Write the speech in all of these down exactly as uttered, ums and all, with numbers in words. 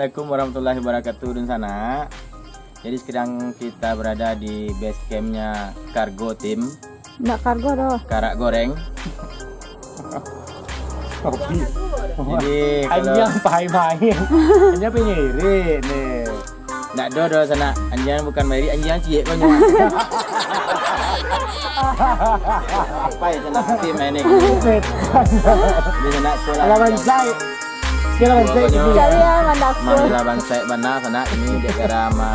Assalamualaikum warahmatullahi wabarakatuh, dunsanak. Jadi, sekarang kita berada di base camp-nya Kargo Team. Ndak kargo doh. Karak goreng. Kopi. Jadi, kalau anjiang pai main. Anjiang pai ngirit ni. Ndak do doh, sanak. Anjiang bukan mairik, anjiang ciek ko nyo. Apa ya, sanak? Tapi main ni. Setan. Jadi, sanak, sekolah. Alah, bansai. Sekolah bansai. Pokoknyo, cari yang mandakun. Mangga bansai bana, sanak. Ini gara-gara ma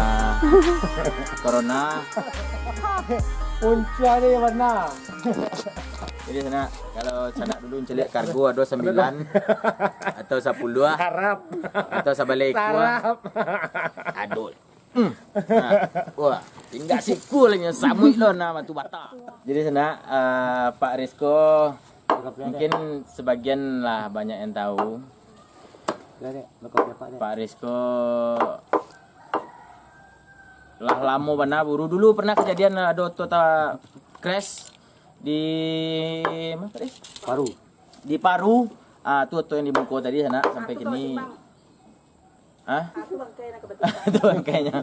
corona. Punca ni bana. Jadi, sanak, kalau sanak dulu mancaliak kargo ado sambilan atau sapuluah, sarap, atau sabalai ikua. Sarap. Aduh. Hmm. Nah, wah, tingga siku lah nyo samuik lo nah batu bata. Jadi, sanak, eh, Pak Rizko, mungkin sebagian lah banyak yang tahu. Pak Rizko lah lamo bana buru. Dulu pernah kejadian ado oto ta crash di mana tadi? Paru. Di Paru. Ah, tu oto yang di muko tadi, sanak, sampai kini. Hah? Tu bangkainyo.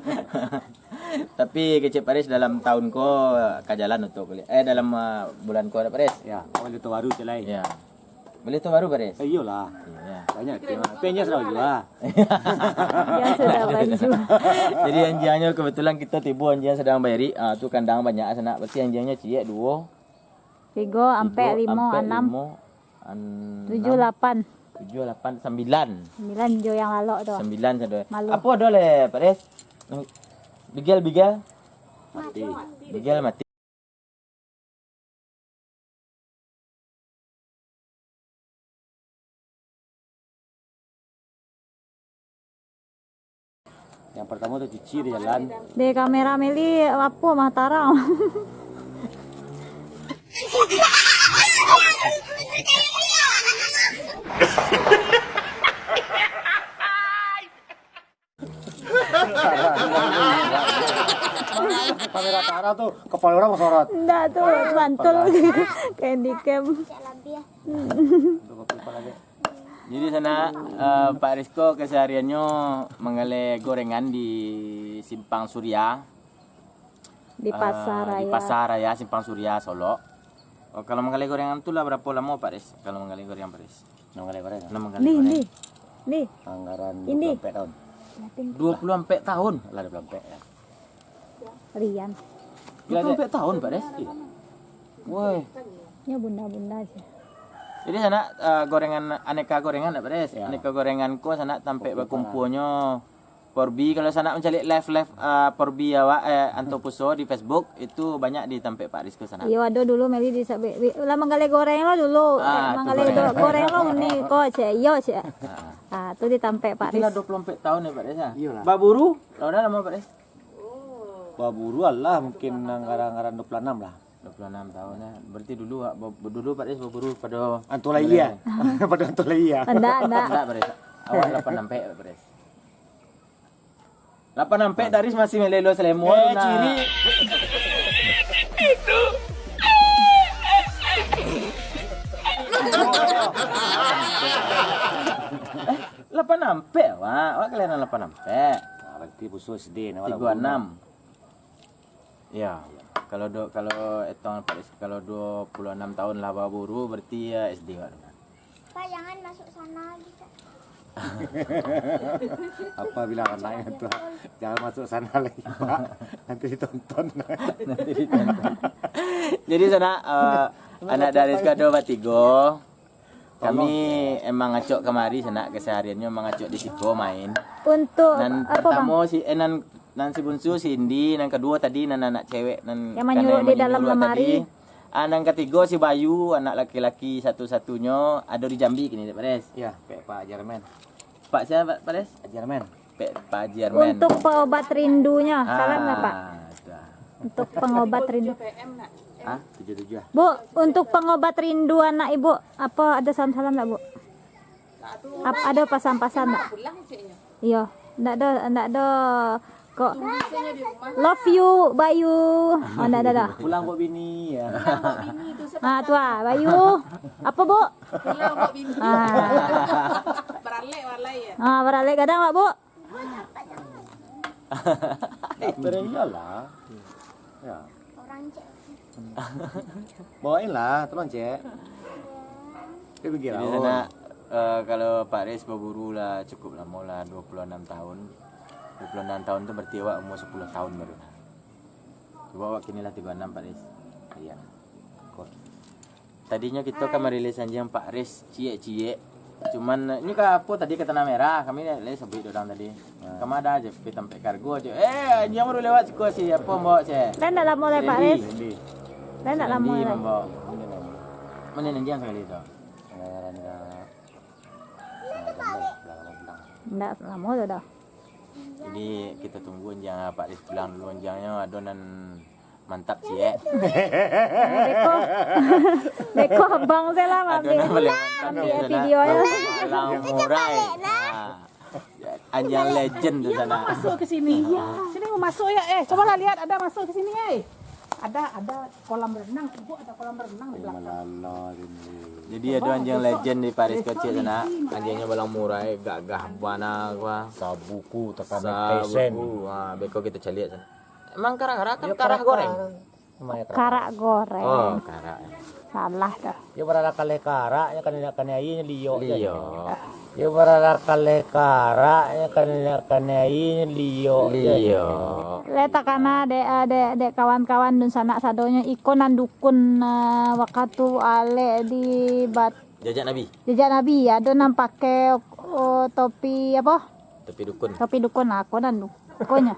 Tapi kecek Paris dalam tahun ko ka jalan oto kuliah. Eh, dalam, ah, bulan ko ado, Paris. Ya, awak oto baru, Celai. Ya. Bali oto baru, Paris? Eh, iyolah. Iya. Banyak tu. Penyes lah juga. Yang sudah baju. Jadi, anjiangnyo kebetulan kito tibo, anjiang sadang bairik. Ah, tu kandang banyak sanak. Berarti anjiangnyo ciek, duo, tigo, ampek, limo, anam, tujuah, lapan. Tujuah, lapan, sambilan. Sambilan jo yang lalok tu. Sambilan sado. Malu. Apo ado leh, Paris? Bigel, bigel. Mati. Bigel mati. Yang pertama tu cuci di jalan. Di kamera Meli apo mah tarang. Kamera Tara tu, kepala orang sorot. Ndak tu, mantul. Kayak di cam. Jadi sanak, eh, Pak Rizko kesehariannyo manggaleh gorengan di Simpang Surya. Di Pasar Raya. Eh, di Pasar Raya Simpang Surya, Solok. Oh, kalau manggaleh gorengan tu lah barapo lamo, Pak Riz? Kalau manggaleh gorengan, Pak Riz? Manggaleh gorengan. Nah, manggaleh gorengan. Anggaran dua puluh ampek tahun. Dua puluh ampek tahun? Lah, dua puluh ampek, ya. Rian. Dua puluh ampek tahun, Pak Riz? Iya. Woi. Ya, bunda-bunda aja. Jadi, sanak, eh, gorengan, aneka gorengan, Pak Riz? Ya. Aneka gorengan ko, sanak, tampek bakumpuanyo. Porbi, kalau sanak mancaliak live-live, ah, Porbi awak, eh, Anto Puso di Facebook, itu banyak di tampek Pak Rizko sanak. Iyo, ado dulu Meli di sa-, bi-, bi-, lah manggaleh goreng lo dulu. Ah, eh, tu manggaleh goreng. Do-, goreng lo uni ko, cek. Iyo, cek. Ah. Ah, tu di tampek Pak Riz. Itulah dua puluh ampek tahun ya, Pak Riz, ya? Iyolah. Baburu, lah udah lamo, Pak Riz? Baburu alah mungkin anggaran-anggaran dua puluh anam lah. Dua puluh anam tahun ya. Berarti dulu, ah, ba-, dulu Pak Riz baburu pado Anto Lai ya? Pado Anto Lai ya? Ndak, ndak. Ndak, Pak Riz. Awak lapan ampek, Pak Riz. Lapan ampek dari masih melelo selemo. Eh, nah. Ciri. Eh, lapan ampek, Wak. Wak kelahiran lapan ampek. Nah, berarti Puso S D, nah, tigo anam. Ya, kalau do-, kalau etong Pak Rizky, kalau dua puluh anam tahun lah baburu, berarti ya S D, Wak. Pak, jangan masuk sana lagi, Kak. Apa bilang anaknya tuh, "Jangan masuk sana lagi, Pak. Nanti ditonton." Nanti ditonton. Jadi, sanak, eh, anak dari Rizky ado batigo. Kami emang acok kamari, sanak, kesehariannyo emang acok di siko main. Untuk nan apa, pertamo Bang? Si, eh, nan, nan si bunsu, si Indi, nan kaduo tadi, nan anak cewek, nan yang manyuruak di dalam lamari tadi. Ah, nan katigo si Bayu, anak laki-laki satu-satunyo, ado di Jambi kini, Pak Des. Iya, kayak Pak Jarmen. Pak siapa, Pak Des? Jarmen. Pek Pak Haji Armen. Untuk pengobat rindunya, salam nggak, Pak? Ah, dah. Untuk pengobat rindu. Ah, tujuh tujuh. Bu, untuk pengobat rindu anak Ibu, apa ada salam-salam nggak, Bu? Ap-, ada pasan-pasan nggak? Iya, nggak ada, nggak ada kok. Love you, Bayu. Oh, nggak ada dah. Pulang buat bini, ya. Ah, tu ah, Bayu. Apa, Bu? Pulang buat bini. Ah. Beralek walai, ya. Ah, beralek gadang, Pak, Bu. Iyalah. Ya. Bawain lah, tolong, Cek. Dia pergi. Jadi, Sanak, eh, kalau Pak Riz baburu lah cukup lamo lah, dua puluh enam tahun. Dua puluh enam tahun tu berarti awak umur sepuluh tahun baru lah. Coba awak kini lah tigo enam, Pak Riz. Iya. Tadinyo kito ka marilis anjiang Pak Riz ciek-ciek. Cuman, nyo ka apo tadi, ka Tanah Merah, kami lai sabuik dek urang tadi. Kama ado ajo pai tampek kargo ajo. Eh, anjiang baru lewat siko si apo mambao se. Lah ndak lamo lai, Pak Riz. Lah ndak lamo lai. Mambao. Mano anjiang sakali tu? Ndak lamo tu doh. Jadi, kito tunggu anjiang Pak Riz pulang dulu, anjiangnyo ado nan mantap ciek. Eh, beko. Beko abang se lah, ado nan paling mantap ambiak video yo. Balang murai. Ah. Anjiang legend tu, Sanak. Masuk ke sini. Sini mau masuk ya. Eh, cobalah lihat, ada masuk ke sini, eh. Ada, ada kolam renang, ibu, ada kolam renang di belakang. Jadi ado anjiang legend di Pak Riz ko ciek, Sanak. Anjiangnyo balang murai, gagah bana, wah. Sabuku takana pesen. Sabuku. Ah, beko kito caliak, Sanak. Emang karah-karah kan karah goreng? Karak goreng. Oh, karak. Salah tu. Yo bararak kaleh karak, nyo kanai-kanai aia, nyo liok. Liok. Yo bararak kaleh karak, nyo kanai-kanai aia, nyo liok. Liok. Lai takana dek, eh, dek, dek kawan-kawan dunsanak sadonyo, iko nan dukun, eh, wakatu alek di Bat-, Jajak Nabi. Jajak Nabi, ado nan pakai, oh, topi apo? Topi dukun. Topi dukun lah, ako nan dukunnyo.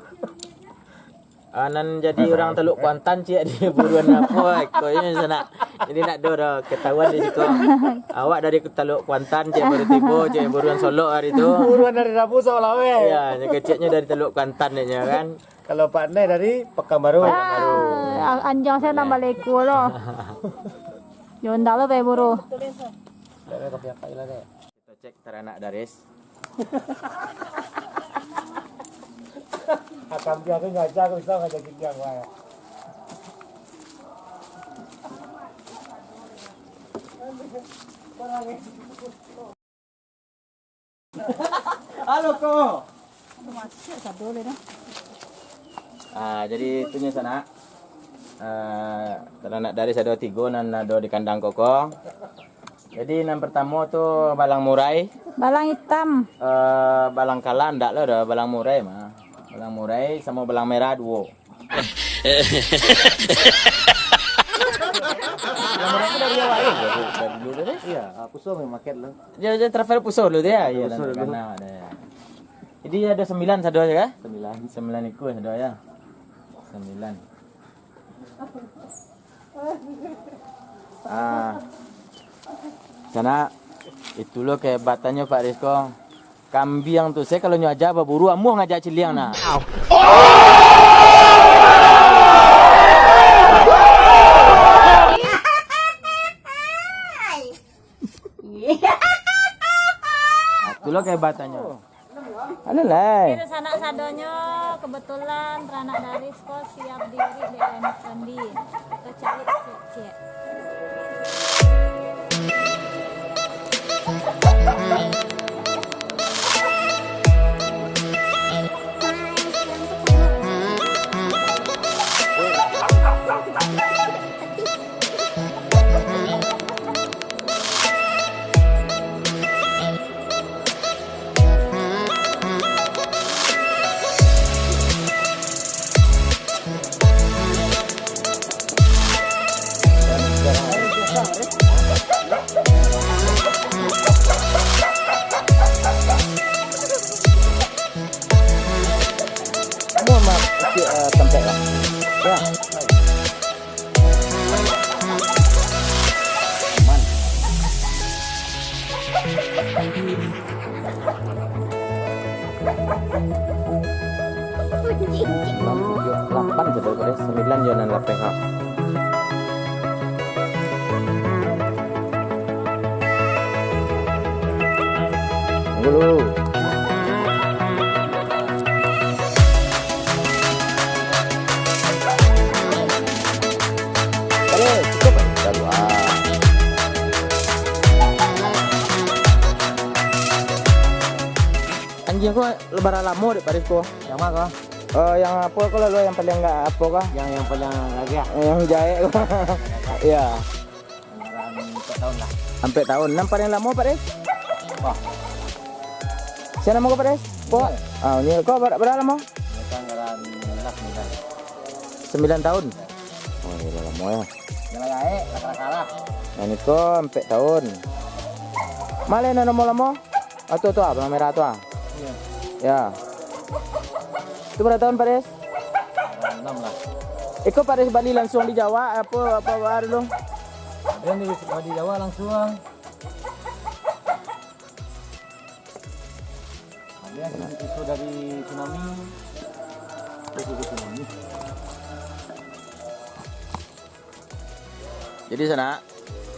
Ah, nan jadi urang Taluk Kuantan ciek di buruan apo, iko nyo, Sanak. Jadi ndak ado doh ketahuan di siko. Awak dari Taluk Kuantan ciek baru tibo, ciek buruan Solok hari tu. Buruan hari Rabu Solok, weh. Ya, nyo keceknyo dari Taluk Kuantan nyo kan. Kalau Pak Neh dari Pekanbaru. Ah, anjiang se nambah leko lo. Yo ndak lo, Pak Buru. Dari kopi apa ilah deh. Kito cek taranak Daris. Akam dia tu ngaja, aku bisa ngaja gigi aku, ya. Halo, ko. Aduh, masuk sado le dah. Ah, jadi itu nyo, Sanak. Ah, taranak Daris ado tigo nan ado di kandang koko. Jadi, nan partamo tu balang murai. Balang itam. Eh, balang kala ndak lo doh, balang murai mah. Balang murai samo balang merah duo. Balang murai tu dari awak, eh? Dari, dari dulu tadi? Iya, ah, Puso main market lo. Dia, dia travel Puso dulu dia. Iya, Puso dulu. Kana ada, ya. Jadi, ada sembilan sado aja kah? Sembilan. Sembilan ikua sado ya. Sembilan. Ah. Sanak, itu lo kehebatannyo Pak Riz ko. Kambiang tu, se kalau nyo aja baburu, amuah ngajak ciliang nah. Ah, itu lo kehebatannyo. Anu lai. Oke, sanak sadonyo, kebetulan taranak Daris ko siap diirik dek Rani Sandi. Kito caliak ciek-ciek. Aduh, Mak, cik, eh, tempek lah. Ya. Enam, tujuh, lapan sajo tadi, sembilan jo nan lapeh, ha. Tunggu dulu. Oke, cukup, eh. Dah dua. Anjing. Ko bara lamo dek Paris ko? Yang ma ko? Eh, yang apo ko lalu yang paliang ndak apo ko? Yang, yang paliang lagak. Yang jaek ko. Iyo. Anggaran ampek taun lah. Ampek taun. Nan paliang lamo, Paris? Wah. Sia namo ko, Paris? Po? Iya. Ah, ini ko bara, bara lamo? Mereka anggaran lah, sembilan. Sembilan taun? Iya. Oh, iyo, lah lamo yo. Jalan gaek, lah kalah-kalah. Nan iko ampek taun. Ma lai nan lamo-lamo? Ah, tu, tu, ah, benang merah tu, ah. Iya. Ya. Itu bara taun, Paris? Enam lah. Iko Paris bali langsuang di Jawa, apo, apo, apo dulu? Ado yang di, di Jawa langsuang. Ado yang di, itu dari tsunami. Itu dari tsunami. Jadi, sanak,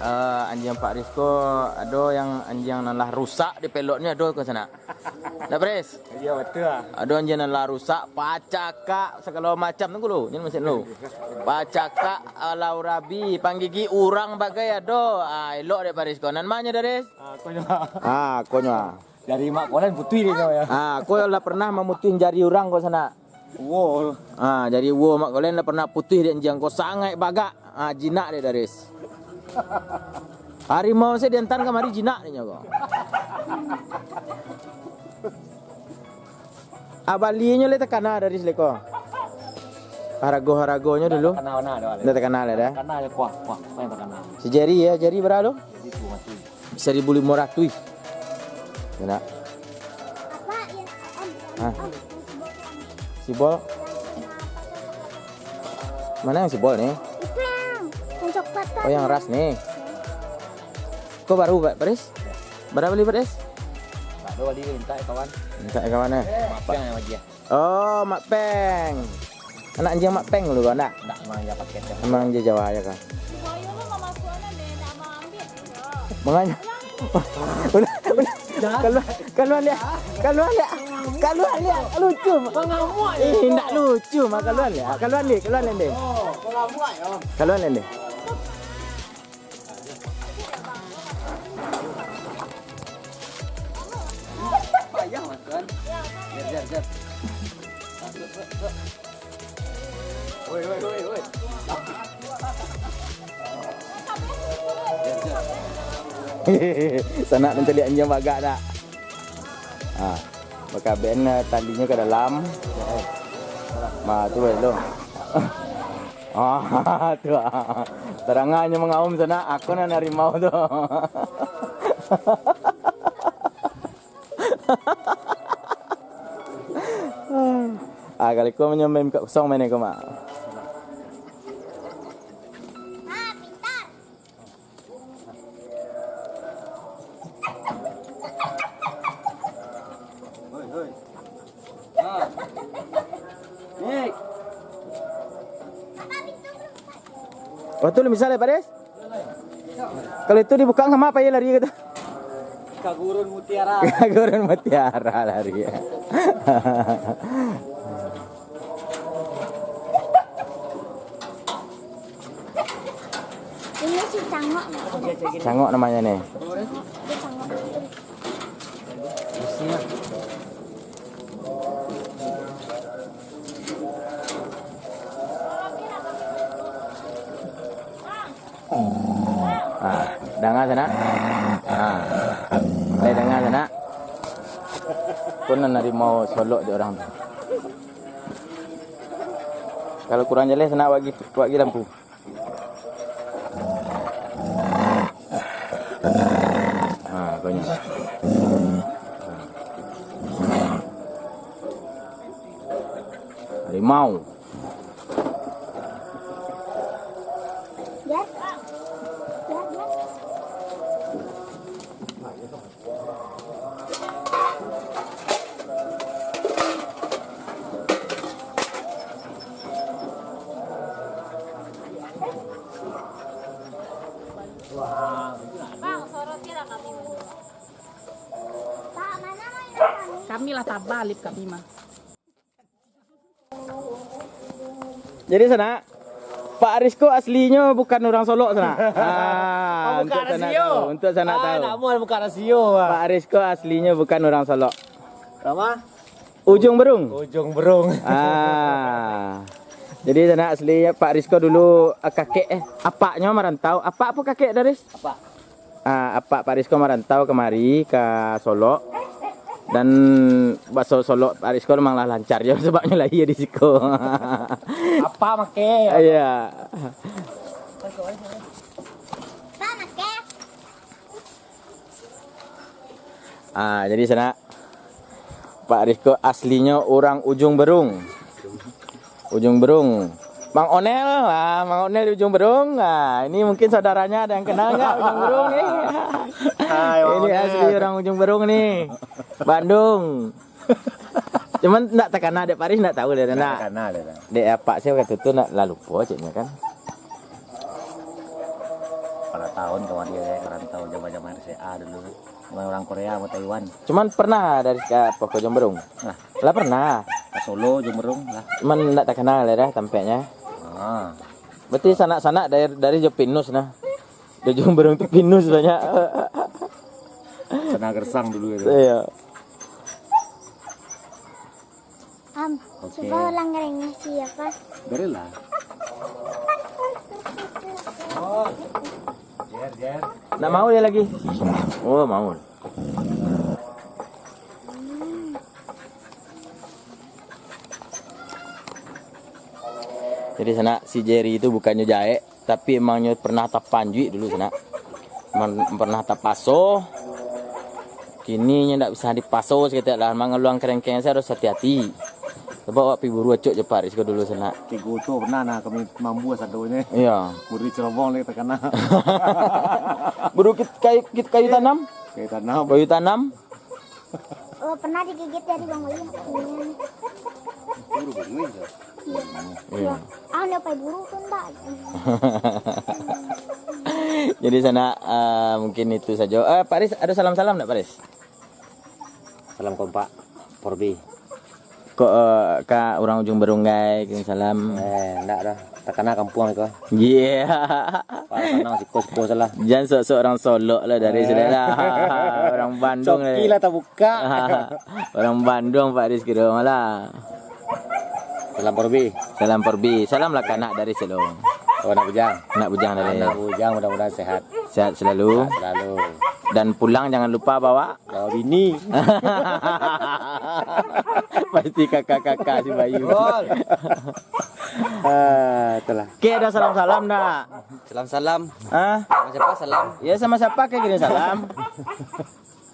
eh, anjiang Pak Rizko, ado yang anjiang nan lah rusak di peloknyo, ado ko, sanak? Ndak, Pres? Iyo, batua lah. Ado anjiang nan lah rusak, pacakak, sagalo macam tu dulu, nyo masih dulu. Pacakak, alau rabi, panggigik urang bagai ado. Ah, elok dek Pak Rizko. Nan ma nyo, Daris? Ah, konyo. Ah, konyo, ah. Jari Mak Kolen putuih dek nyo, yo. Ah, ko lah pernah mamutuih jari urang ko, sanak? Uwo. Ah, jari uwo Mak Kolen lah pernah putuih dek anjiang ko, sangaik bagak. Ah, jinak dek Daris. Harimau se diantaan kamari jinak dek nyo ko. Ah, balinyo lai takana Daris lai ko. Harago-haragonyo dulu. Takana bana dah, lai. Ndak takana lai dah. Takana je kuah, kuah, kuah yang takana. Si Jerry yo, Jerry bara lo? Jadi tu mati. Saribu limo ratuih. Yo ndak? Apa yang, em, em, Hah? Em, yang sibol tu, em. Sibol? Yang, yang apa tu, apa tu? Mana yang sibol ni? Itu yang, yang coklat tadi. Oh, yang ras ni. Ko baru, Pak Pres? Bara bali, Pres? Tak ada bali, minta ya, kawan. Minta ya, kawan, eh? Maaf yang lagi ya. Oh, Mak Peng. Anak anjiang Mak Peng dulu, kau ndak? Ndak, emang anjiang paket, ya. Emang anjiang Jawa aja, kan? Makanya. Udah, udah. Kalua, kalua liak. Kalua liak. Kalua liak. Lucu. Ih, ndak lucu, mah. Kalua liak. Kalua liak, kalua liak, deh. Kalua liak, deh. Payah makan. Jar, jar, jar. Masuk, masuk, masuk. Woi, woi, woi, woi. Jar, jar. Sanak nan caliak anjiang bagak dak? Ha. Bakabekan, eh, talinyo ka dalam. Ma, tu bae lo. Ah, tu ah. Tarangannyo mangaum sanak, ako nan harimau tu. Ah, kalau ko manyambai muka kosong main ko, Mak. Hoi, hoi. Ah. Nik. Waktu lu misalnya, Pak Des? Kalau itu dibuka, ngapa ya lari gitu? Ka gurun mutiara. Ka gurun mutiara lari ya. Ini si cangok namanya. Cangok namanya nih. Ini cangok. Ah, danga sanak. Ah. Eh, danga sanak. Ko nan harimau Solok jo urang tu. Kalau kurang jaleh sanak, wak gi, wak gi lampu. Ha, ko nyo. Harimau. Kami lah taba lip kami mah. Jadi, sanak, Pak Rizko aslinyo bukan urang Solok, sanak. Ah, Buka untuk sanak rasio. Tahu, untuk sanak Ah, tahu. Nak buat buka rasio, Pak. Pak Rizko aslinyo bukan urang Solok. Rama? Ujung Berung. Ujung Berung. Ah. Jadi sanak, asli Pak Rizko dulu, eh, kakek, eh, apaknyo marantau. Apak apa kakek, Daris? Apak. Ah, apak Pak Rizko marantau kamari ka Solok. Dan baso Solok Pak Rizko memang lah lancar jo, sababnyo lahia di siko. Apa make? Iya. Ah, jadi sanak, Pak Rizko aslinyo urang Ujung Berung. Ujung Berung. Mang Onel, ah, Mang Onel di Ujung Berung. Ah, ini mungkin saudaranya ada yang kenal nggak Ujung Berung ni? Hai, Mang Ini Onel. Asli urang Ujung Berung ni. Bandung. Cuman ndak takana, dek Paris ndak tahu deh, Ndak ndak. Takana deh, dah. Dek apak sih waktu tu ndak lah lupo ceknyo kan. Pada tahun kamari, eh, karantau zaman-zaman R C A dulu. Zaman urang Korea atau Taiwan. Cuman pernah dari ka, apa, ke Ujung Berung? Nah. Lah pernah. Ka Solo, Ujung Berung lah. Cuman ndak takana lah dah tampeknyo. Ah. Berarti sanak-sanak dari, dari jo pinus nah. Di Ujung Berung tu pinus banyak. Kena gersang dulu itu. Iya. Am, Oke. Coba ulang gerengnyo siapa? Berilah. Nak mau dia lagi? Oh, mau. Jadi sanak, si Jerry itu bukannyo jaek, tapi emangnyo pernah tapanjuik dulu sanak. Man, pernah tapaso. Kini nyo ndak bisa dipaso saketek lah. Mangaluang kerengkeng se harus hati-hati. Sebab awak pi buru acok jo Paris ko dulu sanak. Tigo tu pernah nah kami mambuas sadonyo. Iya. Buru cerobong lagi takana. Buru kit-, kayu, kit-, kayu tanam? Kayu tanam. Kayu tanam. Oh, pernah digigit dari Bang Bayu. Iya. Ah, ndak pai buru tu ndak. Jadi sanak, eh, mungkin itu sajo. Eh, Pak Riz, ada salam-salam ndak, Pak Riz? Salam kompak, Porbi. Kok, eh, ka urang Ujung Berunggai, kirim salam. Eh, ndak dah. Takana kampuang iko. Iya. Pala sanang siko-siko salah. Jan sok-sok urang Solok lah dari sini lah. Urang Bandung Coki lah. Lah tabuka. Urang Bandung, Pak Rizky doh malah. Salam Porbi. Salam Porbi. Salam lah ka anak dari Selong. Oh, anak bujang. Anak bujang dari. Anak bujang, mudah-mudahan sehat. Sehat selalu. Sehat selalu. Dan pulang jangan lupa bawa Bawa bini. Pasti kakak-kakak si Bayu. Betul. Ah, itulah. Ke, ada salam-salam ndak? Salam-salam. Hah? Sama siapa salam? Ya, sama siapa ke kirim salam?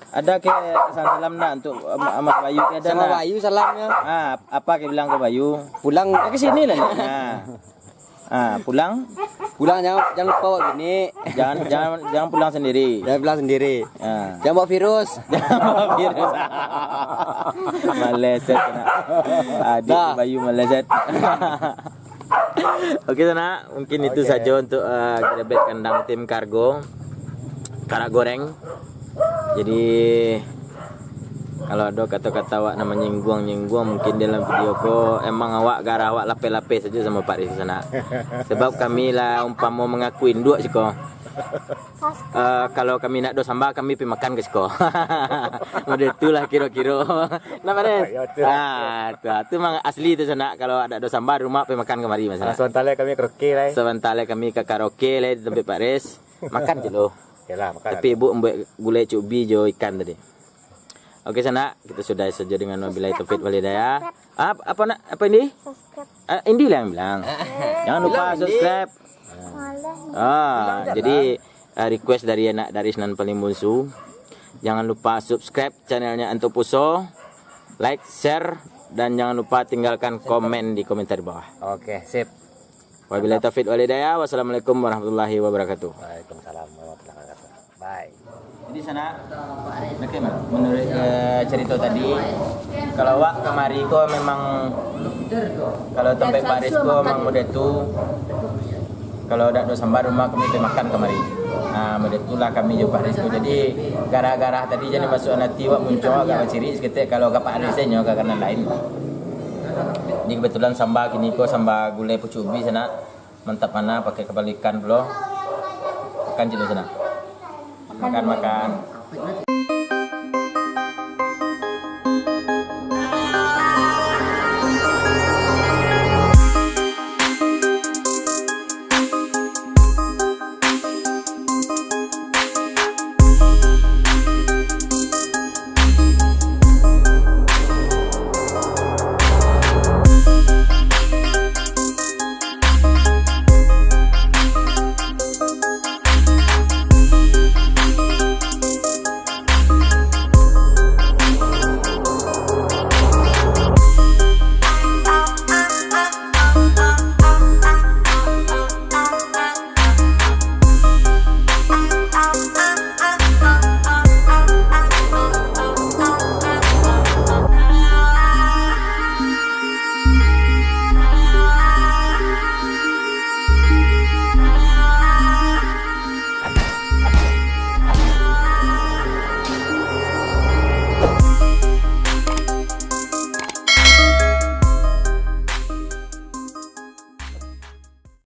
Ada ke salam-salam ndak untuk Ama-, Amat Bayu ke ada Sama ndak? Bayu salamnya. Ah, apa ke bilang ke Bayu? Pulang. Ya, ke sini lah, Nak. Nah. Ah, pulang. Pulang jangan, jangan lupa bawa bini. Jangan, jangan, jangan pulang sendiri. Jangan pulang sendiri. Ah. Jangan bawa virus. Jangan bawa virus. Maleset kena. Adik Dah. Bayu maleset. Oke, sanak, mungkin itu Oke. saja untuk, eh, Gerebek Kandang tim Kargo. Karak goreng. Jadi, kalau ado kato-kato awak nan manyingguang-nyingguang mungkin dalam video ko, emang awak garah awak lapeh-lapeh sajo samo Pak Riz sanak. Sebab kami lah umpamo mangaku induak siko. Eh, kalau kami ndak ado samba, kami pai makan ka siko. Model tu lah kiro-kiro. Nah, Pak Riz? Yo, tu. Ah, tu, tu memang asli tu sanak. Kalau ndak ado samba di rumah, pai makan kamari, Mas. Ah, sanak. Sabanta lai kami karaoke lai. Sabanta lai kami ka karaoke lai di tampek Pak Riz. Makan je lo. Yalah, makan Tapi lah. Ibu mambuek gulai cubi jo ikan tadi. Oke, sanak, kita sudahi saja dengan wabillahi taufik wal hidayah. Ap-, apa nak? Apa ini? Subscribe. Ah, Indi lah yang bilang. Jangan lupa Bilang, Indi. subscribe. Malah. Ah, Bilang dah jadi, lah. ah, request dari anak Daris nan paling bunsu. Jangan lupa subscribe channelnya Anto Puso, like, share, dan jangan lupa tinggalkan komen di komentar di bawah. Oke, sip. Wabillahi taufik wal hidayah. Wassalamualaikum warahmatullahi wabarakatuh. Waalaikumsalam warahmatullahi wabarakatuh. Bye. Jadi sanak, oke, Mak, menurut, eh, cerita tadi, kalau awak kamari ko memang, kalau tampek Pak Riz ko memang model tu, kalau ndak ado samba rumah kami pai makan kamari. Nah, model tu lah kami jo Pak Riz ko. Jadi, gara-gara tadi jadi masuk ati awak muncul agak bacirik saketek kalau ka Pak Riz nyo ka kanan lain. Jadi kebetulan samba kini ko samba gulai pucuk ubi sanak. Mantap bana, pakai kapalo ikan pulo. Makan ciek dulu sanak. Makan, makan.